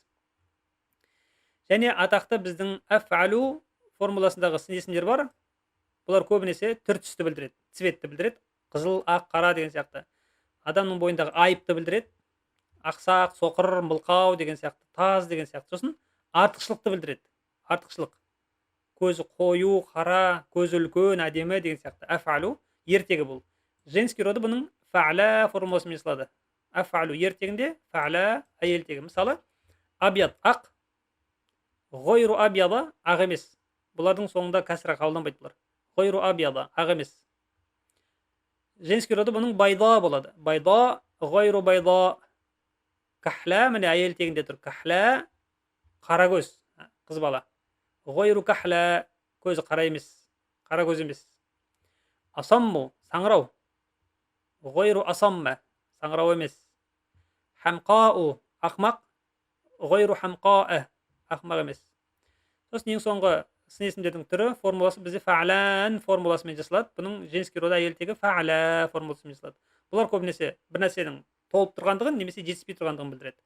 Және атақты біздің афалу формуласындағы сын есімдер бар. Бұлар көбінесе түр түсті білдіреді, цветті білдіреді. Қызыл, ақ, қара деген сияқты. Адамның бойындағы айыпты білдіреді. Ақсақ, соқыр, мылқау деген сияқты, таз деген сияқты. Сосын артықшылықты білдіреді. Артықшылық. Көзі қою, қара, көзі үлкен, әдемі деген сияқты. Афалу ертегі бұл. Женский роды бұның фа'ла формуласымен жасалады. Афалу ертегінде, фа'ла әйел тегі. Мысалы, абьяд, ақ. Ғайру абьяда, ақ емес. Бұлардың соңында кәсіра қабылданбайды бұлар. Ғайру абьяда, ақ емес. Женский роды бұның байда болады. Байда, ғайру байда. Кахла, міне әйел тегінде тұр. Кахла, қара көз, қыз бала. Ғайру кахла, көзі қара емес, қара көз емес. Асамму, саңырау. Ғайру асамма, саңырау емес. Хамқау, ақмақ. Ғайру хамқаа, ақмақ емес. Сосын ең соңғы сын есімдердің түрі, формуласы бізде фа'лан формуласымен жасалады. Бұның женский роды әйел тегі фа'ла формуласымен жасалады. Бұлар көбінесе бір нәрсенің толып тұрғандығын немесе жетіспей тұрғандығын білдіреді.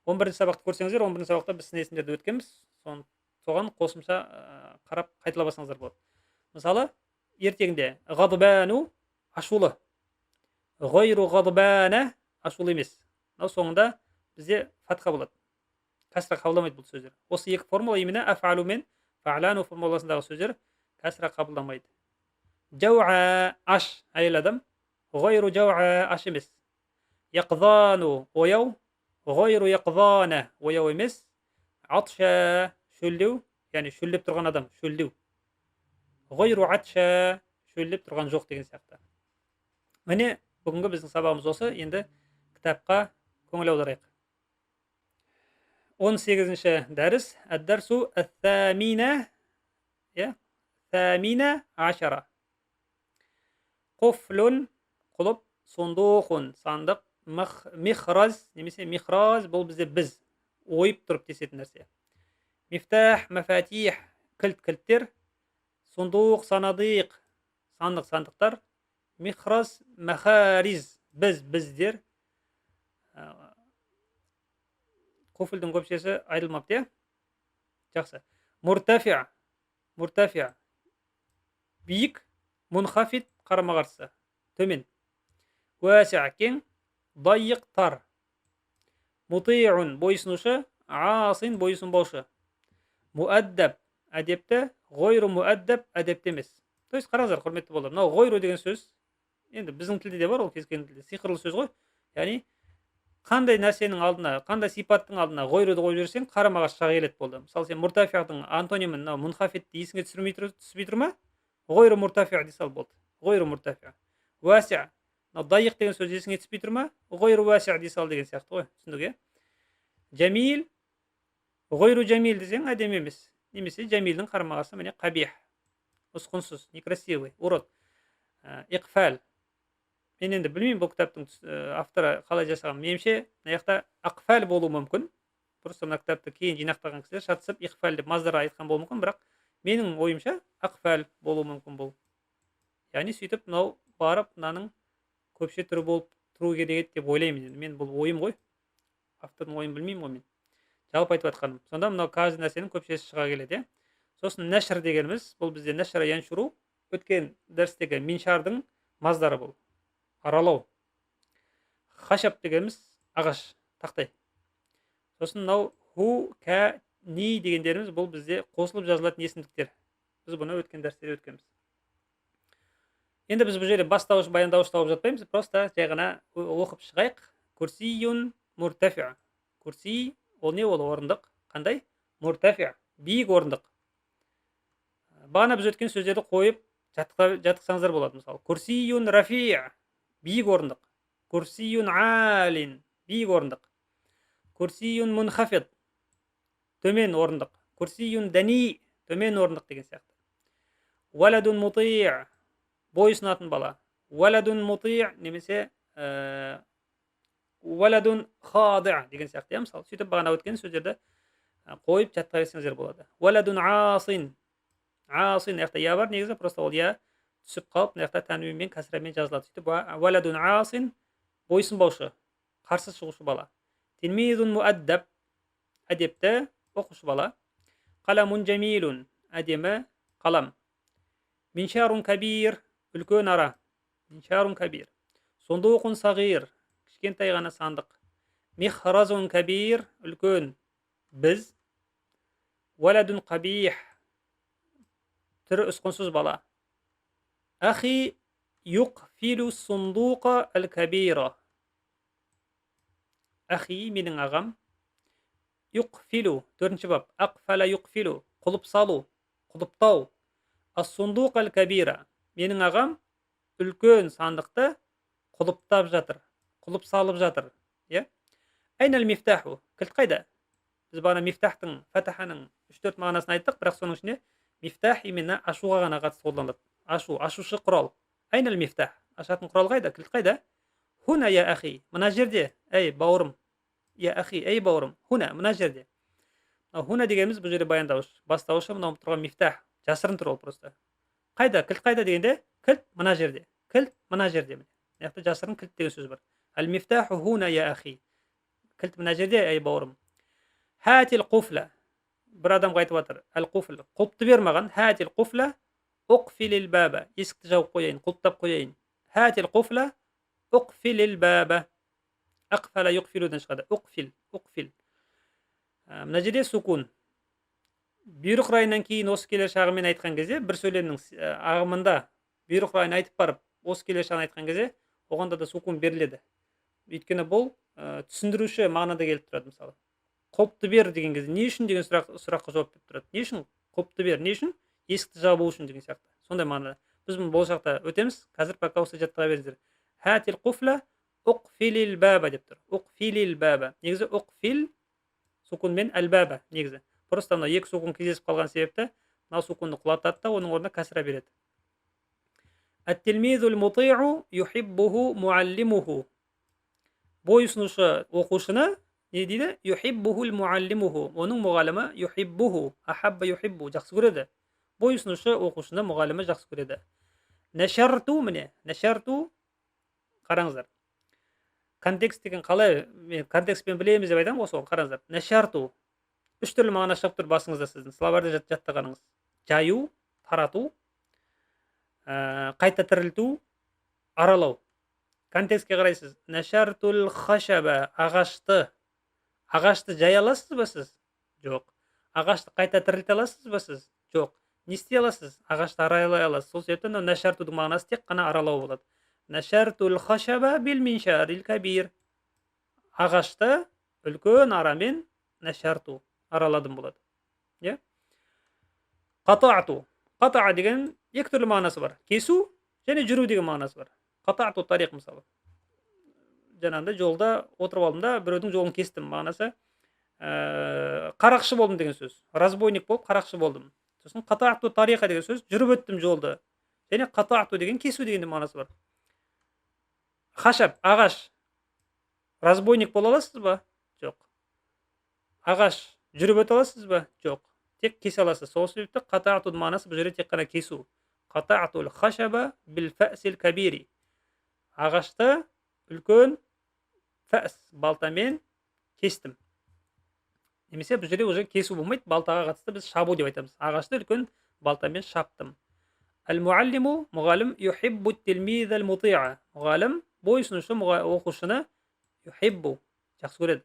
11 сабақты көрсеңіздер, 11 сабақта біз сын есімдерді өткенбіз. Соған қосымша қарап қайталап алсаңыздар болады. Мысалы, ертеңінде ғадбану, ашулы. Ғайру ғадбана, ашулы емес. Мынау соңында бізде фатха болады. Кәсра қабылдамайды бұл сөздер. Осы екі формула, именно афалу мен фа'лану формуласындағы сөздер кәсра қабылдамайды. Жауа, аш, әйел адам. Ғайру жауа, аш емес. Яқзану, ояу. Ғайру яқзана, ояу емес. Атша, шөлдеу, яғни шөлдеп тұрған адам, шөлдеу. Ғайру атша, шөлдеп тұрған жоқ деген сияқты. Міне, бүгінгі біздің сабағымыз осы. Енді кітапқа көңіл аударайық. 18-ші дәріс. Әд-дәрсу әт-тәмина, иә, Thamina ашара. Құфлун, құлып, сундуқун, сандық, михраз немесе михраз, бұл бізде біз ойып тұрып тесетін нәрсе. Мифтах, мафатих, кілт, кілттер, сундуқ, санадиқ, сандық, сандықтар, михраз, махариз, біз, біздер. Құфлдің көпшесі айтылмапты, иә? Жақсы. Муртафи, муртафи, биік, мунхафид, қарама-қарсы, төмен. Уәсиа, кең, дайиқ, тар. Мутиун, бойсынушы, асин, бойсынбаушы. Муаддаб, әдепті, ғойру муаддаб, әдепті емес. То есть қараңыздар, құрметті балалар, мынау ғойру деген сөз енді біздің тілде де бар, ол кез келген тілде сиқырлы сөз ғой. Яғни қандай нәрсенің алдына, қандай сипаттың алдына ғойруды қойып жіберсең, қарама-қарсы шыға келеді болды. Мысалы, сен муртафиғдың антонимін мынау мунхафидті есіңе түспей тұр ма? Ғойру муртафиғ дей сал болды. Ғойру муртафиғ. Уәсиа, мынау дайиқ деген сөз есіңе түспей тұр ма? Ғойру уәсиа дей сал деген сияқты ғой. Түсіндік, иә? Жәмил, ғойру жәмил десең әдемі емес. Немесе жәмилдің қарама-қарсы міне қабих, ұсқынсыз, некрасивый, урод. Иқфал. Мен енді білмеймін бұл кітаптың авторы қалай жасаған. Меніңше, мына жақта ақфал болуы мүмкін. Просто мына кітапты кейін жинақтаған кісілер шатысып иқфал деп маздар айтқан болуы мүмкін, бірақ менің ойымша ақфал болуы мүмкін бұл. Яғни сөйтіп мынау барып мынаның көпше түрі болып тұру керек еді деп ойлаймын енді. Мен бұл ойым ғой. Автордың ойын білмеймін ғой мен. Жалпы айтып жатқаным. Сонда мынау каждый нәрсенің көпшесі шыға келеді, иә. Сосын нәшр дегеніміз, бұл бізде нәшра яншуру, өткен дәрістегі миншардың маздары бұл. Аралау. Хашап дегеніміз ағаш, тақтай. Сосын мынау ху, кә, ни дегендеріміз бұл бізде қосылып жазылатын есімдіктер. Біз бұны өткен дәрісте өткенбіз. Енді біз бұл жерде бастауыш, баяндауыш тауып жатпаймыз, просто жай ғана оқып шығайық. Курсиюн муртафи. Курси ол не, ол орындық. Қандай? Муртафи, биік орындық. Бағана біз өткен сөздерді қойып жаттықсаңыздар болады. Мысалы, курсиюн рафи, биік орындық. Курсиюн алин, биік орындық. Курсиюн мунхафид, төмен орындық. Курсиюн дани, төмен орындық деген сияқты. Уаладун мути, бойсұнатын бала. Уаладун мути немесе уаладун хади деген сияқты, иә, мысалы. Сөйтіп бағана өткен сөздерді қойып жатқа берсеңіздер болады. Уаладун асин. Асин, мына жақта я бар негізі, просто ол я түсіп қалып, мына жақта тәнуинмен, кәсірамен жазылады. Сөйтіп уаладун асин, бойсынбаушы, қарсы шығушы бала. Тилмизун муаддаб, әдепті оқушы бала. Қаламун жамилун, әдемі қалам. Миншарун кабир, үлкен ара. Миншарун кабир. Сундуқун сағир, кішкентай ғана сандық. Михразун кабир, үлкен біз. Уаладун қабих, түрі ұсқынсыз бала. Ахи юқфилу сундуқа әл кабира. Ахи, менің ағам. Юқфилу, төртінші бап. Ақфала юқфилу, құлып салу, құлыптау. Ас-сундуқ әл кабира. Менің ағам үлкен сандықты құлыптап жатыр, құлып салып жатыр, иә? Әйнәл мифтаху, кілт қайда? Біз бағана мифтахтың, фатаханың 3-4 мағынасын айттық, бірақ соның ішінде мифтах именно ашуға ғана қатысты қолданылады. Ашу, ашушы құрал. Әйнәл мифтах, ашатын құрал қайда, кілт қайда? Хуна я ахи, мына жерде, әй бауырым. Я ахи, әй бауырым. Хуна, мына жерде. Хуна дегеніміз бұл жерде баяндауыш. Бастауышы мынау тұрған мифтах, жасырын тұр ол просто. Қайда, кілт қайда дегенде, кілт мына жерде. Кілт мына жерде. Мына жақта жасырын кілт деген сөз бар. Әл мифтаху хуна я ахи. Кілт мына жерде, әй бауырым. Хатил қуфла. Бір адамға айтып жатыр. Әл қуфл. Құлыпты бер маған. Хатил қуфла. Уқфилил баба. Есікті жауып қояйын, құлыптап қояйын. Хатил қуфла. Уқфилил баба. Ақфала юқфилудан шығады. Уқфил, уқфил. Мына жерде сукун. Бұйрық райынан кейін осы келер шағымен айтқан кезде, бір сөйлемнің ағымында бұйрық райын айтып барып, осы келер шағын айтқан кезде, оған да сукун беріледі. Өйткені бұл түсіндіруші мағынада келіп тұрады, мысалы. Құлыпты бер деген кезде не үшін деген сұраққа жауап беріп тұрады. Не үшін құлыпты бер, не үшін? Есікті жабу үшін деген сияқты. Сондай мағынада. Біз бұны болашақта өтеміз. Қазір пока осы жаттыға беріңіздер. Хатил қуфла уқфилил баба деп тұр. Уқфилил баба. Негізі уқфил сукунмен әл баба негізі. Просто мына екі сукун кездесіп қалған себепті Мынау сукунды құлатады да, оның орнына кәсіра береді. Ат-тилмизул мути'у юхиббуху муаллимуху. Бойсынушы оқушыны не дейді? Юхиббухул муаллимуху. Оның мұғалімі юхиббуху, ахабба юхиббу, жақсы көреді. Бойсынушы оқушыны мұғалімі жақсы көреді. Нашарту, міне, нашарту, қараңыздар. Контекст деген қалай, мен контекстпен білеміз деп айтамын ғой, соны қараңыздар. Нашарту. Үш түрлі мағына шығып тұр басыңызда сіздің. Словарьда жаттағаныңыз. Жаю, тарату, қайта тірілту, аралау. Контекстке қарайсыз. Нашартул хашаба, ағашты. Ағашты жая аласыз ба сіз? Жоқ. Ағашты қайта тірілте аласыз ба сіз? Жоқ. Не істей аласыз? Ағашты аралай аласыз. Сол себептен мынау нашартудың мағынасы тек қана аралау болады. Нашартул хашаба бил миншарил кабир. Ағашты үлкен арамен нашарту, араладым болады. Иә? Қатаату. Қатаа деген екі түрлі мағынасы бар. Кесу және жүру деген мағынасы бар. Қатаату тариқ мысалы. Жаңағындай жолда отырып алдым да, біреудің жолын кестім мағынасы. Қарақшы болдым деген сөз. Разбойник болып қарақшы болдым. Сосын қатаату тариқа деген сөз, жүріп өттім жолды. Және қатаату деген кесу деген де мағынасы бар. Хашаб, ағаш. Разбойник бола аласыз ба? Жоқ. Ағаш жүріп өте аласыз ба? Жоқ. Тек кесе аласыз. Сол себепті қатаатудың мағынасы бұл жерде тек қана кесу. Қатаатул хашаба бил фәсил кабири. Ағашты үлкен фәс балтамен кестім. Немесе бұл жерде уже кесу болмайды, балтаға қатысты біз шабу деп айтамыз. Ағашты үлкен балтамен шаптым. Әл-муаллиму, мұғалім, юхиббу тилмизал мутиа. Мұғалім бойсынушы оқушыны юхиббу, жақсы көреді.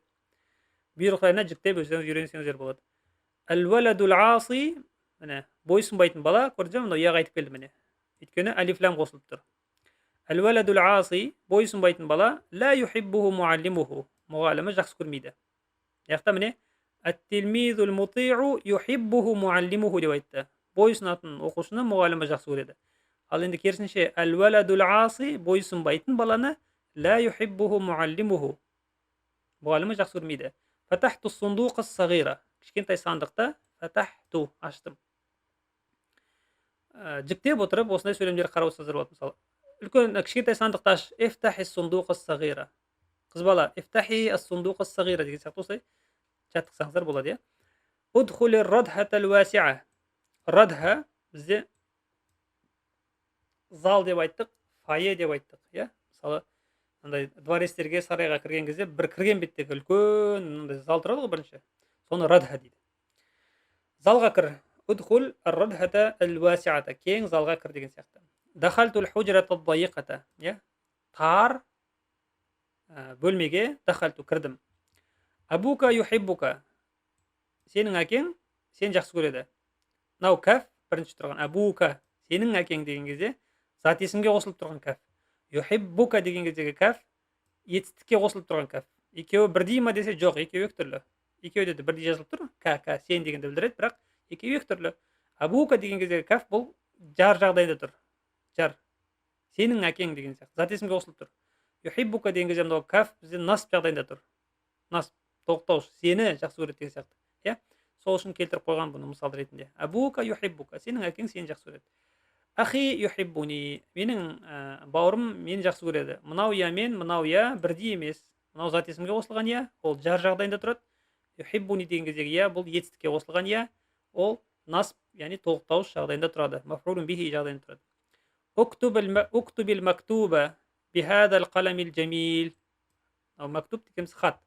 Бұйрықтарына жіктеп өздеріңіз үйренсеңіздер болады. Әл-уаладул аси, міне, бойсынбайтын бала, көрдіңіз бе, мынау яға айтып келді міне. Өйткені әлиф лам қосылып тұр. Әл-уаладул аси, бойсынбайтын бала, ла юхиббуху муаллимуху, мұғалімі жақсы көрмейді. Яқта міне, әт-тилмизул мутиу юхиббуху муаллимуху деп айтты. Бойсынатын оқушыны мұғалімі жақсы көреді. Ал енді керісінше, әл-уаладул аси, бойсынбайтын баланы, ла юхиббуху муаллимуху, мұғалімі жақсы көрмейді. Фатахту сундуқа ас-сағира, кішкентай сандықты фатахту, аштым. Жіктеп отырып осындай сөйлемдер қарап отырсаңыздар болады. Мысалы, үлкен кішкентай сандықты аш, ифтахи сундуқа ас-сағира. Қыз бала, ифтахи ас-сундуқа ас-сағира деген сияқты осылай жаттықсаңыздар болады, иә. Удхули радхата аль-уасиа. Радха бізде зал деп айттық, фойе деп айттық, иә. Мысалы, мындай дворецтерге, сарайға кірген кезде бір кірген беттегі үлкен мындай зал тұрады ғой бірінші. Соны радха дейді. Залға кір. Удхул ар-радхата аль-уасиата. Кең залға кір деген сияқты. Дахалтул хужрата ад-дайиқата, иә. Тар бөлмеге дахалту, кірдім. Абука юхиббука. Сенің әкең сені жақсы көреді. Мынау кәф бірінші тұрған абука, сенің әкең деген кезде зат есімге қосылып тұрған кәф. Юхиббука деген кездегі кәф етістікке қосылып тұрған кәф. Екеуі бірдей ма десе, жоқ, екеуі екі түрлі. Екеуі де бірдей жазылып тұр. Ка, ка, сен дегенді білдіреді, бірақ екеуі екі түрлі. Абука деген кездегі кәф бұл жар жағдайда тұр. Жар. Сенің әкең деген сияқты. Зат есімге қосылып тұр. Юхиббука деген кезде мынау кәф бізде насп жағдайында тұр. Насп, тоқтауыш, сені жақсы көреді деген сияқты. Иә? Сол үшін келтіріп қойған бұны мысал ретінде. Абука юхиббука, сенің әкең сені жақсы көреді. Ахи юхиббуни, менің бауырым мені жақсы көреді. Мынау я мен, мынау я бірдей емес. Мынау зат есімге қосылған я, ол жар жағдайында тұрады. Юхиббуни деген кездегі я, бұл етістікке қосылған я, ол насп, яғни толықтауыш жағдайында тұрады. Мафрулун бихи жағдайында тұрады. Уктубил мактуба бихадал қаламил джамил. Мактуб дегеніміз хат.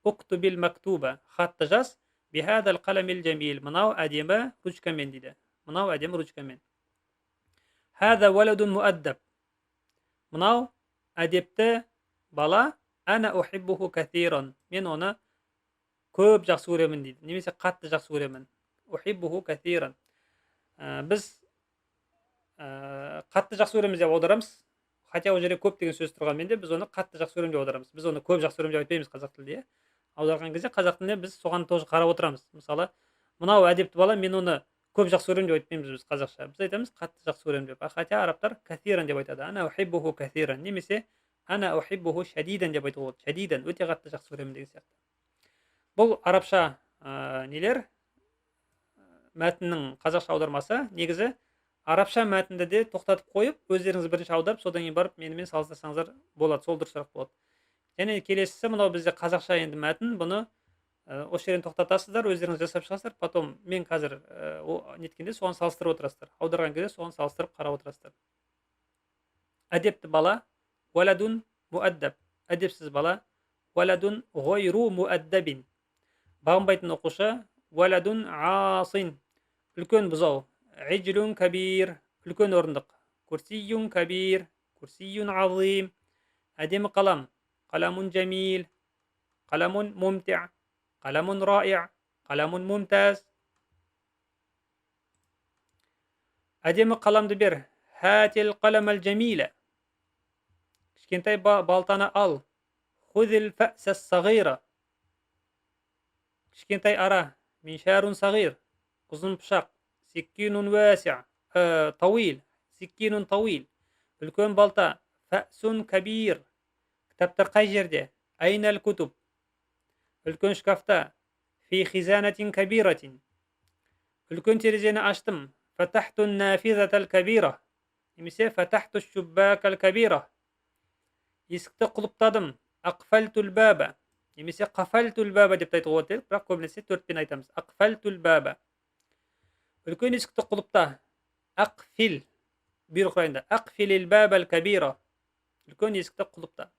Уктубил мактуба, хатты жаз, бихадал қаламил джамил. Мынау әдемі ручкамен дейді. Мынау әдемі ручкамен. Хаза валадун муаддаб. Мынау әдепті бала. Ана ухиббуху кәсиран. Мен оны көп жақсы көремін дейді. Немесе қатты жақсы көремін. Ухиббуху кәсиран. Біз қатты жақсы көреміз деп аударамыз. Хотя ол жерде көп деген сөз тұрғанмен де біз оны қатты жақсы көремін деп аударамыз. Біз оны көп жақсы көремін деп айтпаймыз қазақ тілінде. Аударған кезде қазақ тілінде біз соған тоже қарап отырамыз. Мысалы, мынау әдепті бала, мен оны көп жақсы көремін деп айтпаймыз біз қазақша. Біз айтамыз қатты жақсы көремін деп. Хотя арабтар кәсиран деп айтады. Ана ухиббуху кәсиран немесе ана ухиббуху шадидан деп айтуға болады. Шадидан, өте қатты жақсы көремін деген сияқты. Бұл арабша нелер, мәтіннің қазақша аудармасы. Негізі арабша мәтінді де тоқтатып қойып, өздеріңіз бірінші аударып, содан кейін барып менімен салыстырсаңыздар болады, сол дұрысырақ болады. Және келесісі мынау бізде қазақша енді мәтін, бұны осы жерден тоқтатасыздар, өздеріңіз жасап шығасыздар, потом мен қазір неткенде соған салыстырып отырасыздар, аударған кезде соған салыстырып қарап отырасыздар. Әдепті бала уаладун муаддаб, әдепсіз бала уаладун ғойру муаддабин, бағынбайтын оқушы уаладун асин, үлкен бұзау ижлун кабир, үлкен орындық курсиюн кабир, курсиюн азим, әдемі қалам қаламун жамил, қаламун мумти, қаламун раи, қаламун мумтаз. Әдемі қаламды бер, хатил қаламал жамила, кішкентай балтаны ал, хузил фәсас сағира, кішкентай ара, миншарун сағир, ұзын пышақ, сиккинун уәсиа, тауил, сиккинун тауил, үлкен балта, фәсун кабир. Кітаптар қай жерде? Айнал кутуб, үлкен шкафта, фи хизанатин кабиратин. Үлкен терезені аштым, фатахту нафизатал кабира, немесе фатахту шуббакал кабира. Есікті құлыптадым, ақфалтул баба, немесе қафалтул баба деп те айтуға болады, бірақ көбінесе төртпен айтамыз, ақфалтул баба. Үлкен есікті құлыпта, ақфил, бұйрық райында, ақфилил бабал кабира, үлкен есікті құлыпта.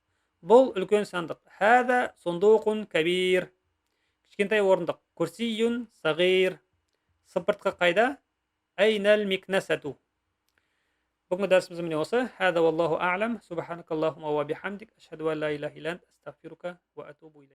Бұл үлкен сандық, хаза сундуқун кабир, кішкентай орындық, курсиюн сағир. Сыпыртқы қайда? Айнал микнасату. Бүгінгі дәрісіміз міне осы. Хаза валлаху а'лам. Субханакаллахумма ва бихамдик. Ашхаду ан ла илаха илля ант. Астағфирука ва атубу илейк.